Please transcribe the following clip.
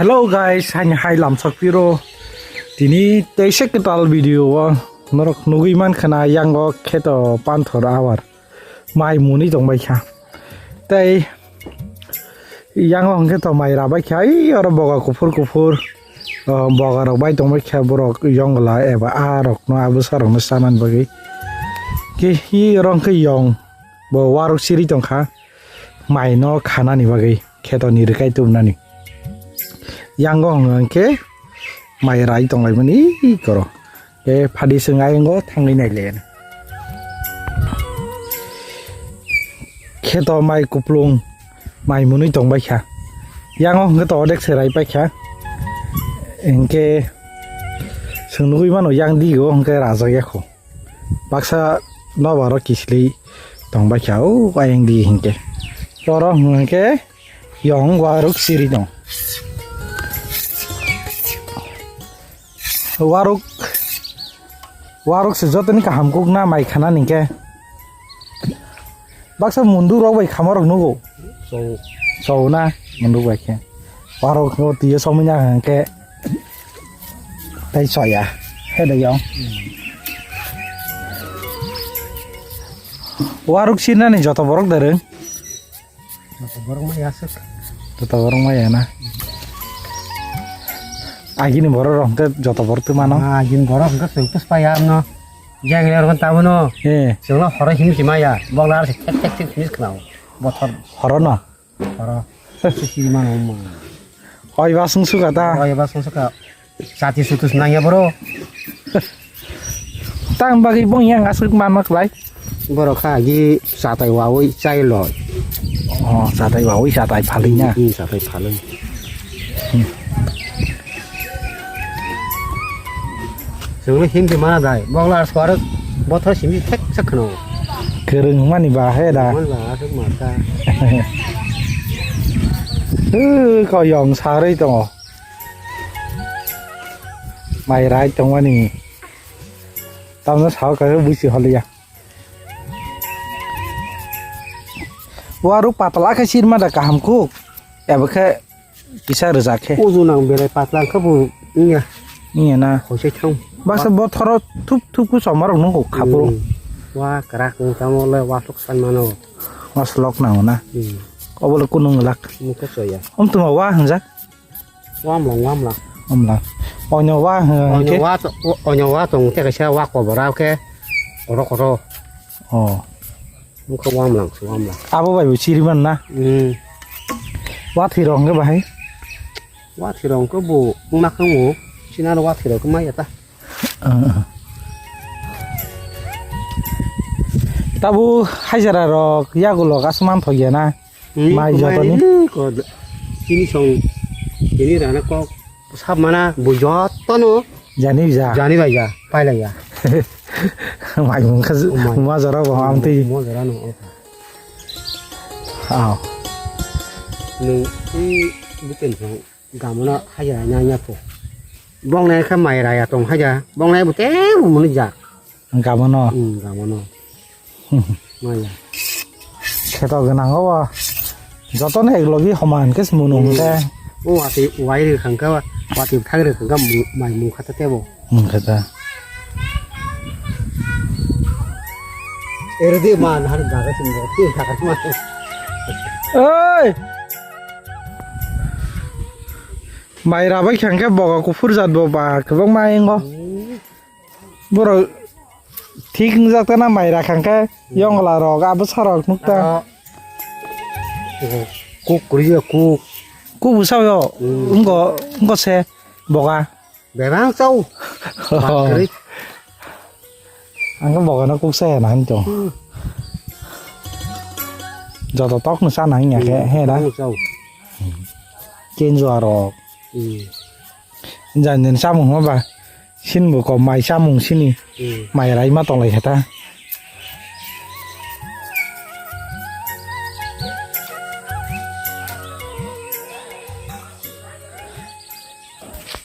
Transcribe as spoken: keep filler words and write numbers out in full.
Hello guys, hani hai lamsok piro. Tini teise kwtal video o norok nugui mankha na yango kheto panthor awar mai muni tongbai kha. Tei yango hwnkhe to mai rabai kha, ei oro boga kuphur kuphur, o, boga rok bai tongbai kha borok yongla eba a rokno, a bwsa rokno chanani bagwi. Khe hi oro hwnkhe yong bo waruk siri tongkha. Mai no khanani bagwi kheto ni rwkai tubunani. Yango hwnkhe mai rai tonglaimani koro. Tei phadi swng ayongo thangwi naile. Kheto mai kuplung mai mwnwi tongbai kha. Yango hwnkhe to odek se rai pai kha. Hwnkhe chwng nugui mano yang digo hwnkhe rajak yakho. Baksa nobaro kisli tongbai kha o ayang di hinkhe. Oro hwnkhe yong waruk siri tong. Waruk, waruk se jotoni kaham kuk na mai khana ningke. Baksa mundu rok bai khama rok nugo. Chau. Chau na mundu bai khe. Waruk no tiyo somina hwnkhe. Tai soya. He de yong. Waruk sirnani joto borok da rwng. Joto borok maya aswk. Joto borok maya na. Agini borok rok hwnkhe joto borok twi mano. Ah, agini borok hwnkhe chwng twspa ya no. Jeng le rok tabono. Eh. Chwngno horo himsi maya. Boklar se thek thek thek himsi khnao. Bothor. Horo no? Horo. Sisi mano mo. Oi ba sung suka ta. Oi ba sung suka. Sati sutus nangya boro. Tang bagwi bong yang aswk manma klai. Borok kha agi satai wawi chai loi. Oh, satai wawi satai phalwi na. Hmm, satai phalwi. Hmm. Chwngno himdi mana dai. Bokla ar swarok bothor simi thek sak khno. Kwrwng mani ba he da. Mon ba aswk mata. Hw, ko yong sarwi tongo. Mai rai tongmani. Tamno sao kaisa buisi holiya. Waruk patla khe sirma da kaham kuk. Abo khe kisa rwjak khe. Uju nang belai patla khe bo wngya. Wngya na? Hoisai thang. Baksa bothoro thup thup khe choma rok nungkuk khapuru. Hmm. Wa kwrak wng tamo le waslok san mano. Waslok nango na? Hmm. Obo le kunu wngwlak. Mukhe choya. Om tuma wa hwnjak? Wamlang, wamlang. Wamlang. Onyo wa hwnkhe? Onyo wa to-, o-, onyo wa tong te kaisa wa kobora khe. Oro koro. Oh. Mukha wamlang, wamlang. Abo bai bo chiriman na? Hmm. Wa thwi rok hwnkhe bahai? Wa thwi rok hwnkhe bo wngma khe wngo. Chini aro wa thwi rok khe maya ta. Tabu hajara rok yagulo gas manthok ya na? Hmm, mai jotoni? Chini song, chini rana kok sab mana bu jotono. Jani ja. Jani bai ja, pai lai ja. Mai mungkha. Oh, mai. Muma jora bo amtwi. Muma jora no. Aw. Nung i buten song. Gamono haja nanya po. Bong nai kha mai raya tong haja. Bong nai bute muni ja. Gamono. Hmm, gamono. Maya. Kheto gwnang o. Joto no ek logi homan khe se munu hwnkhe. O wati wai rwkhang kha, wati thang rwkhang kha mai mung kha ta tebo. Mung kha ta. Erdi man har jaga sing go, tin thakar ma. Oi! Mai rabai khangkhe boga kuphur jat bo ba kwbangma engo. Borok thik wngjak ta na mai ra khangkhe yongla rok abo sa rok nuk ta. Kuk kuri ya kuk. Kuk bwsa yo. Hmm. Wngko wngko se boga. Bebang chau. Bakri. Ang khe bogano kuk saya na hinto. Hmm. Joto tok no sana hinya khe, hmm, he da. Bebang chau. Kenjo aro. Hmm. Jan jan samung ma ba. Sin bo ko mai samung sini. Hmm. Mai rai ma tong lai khe ta.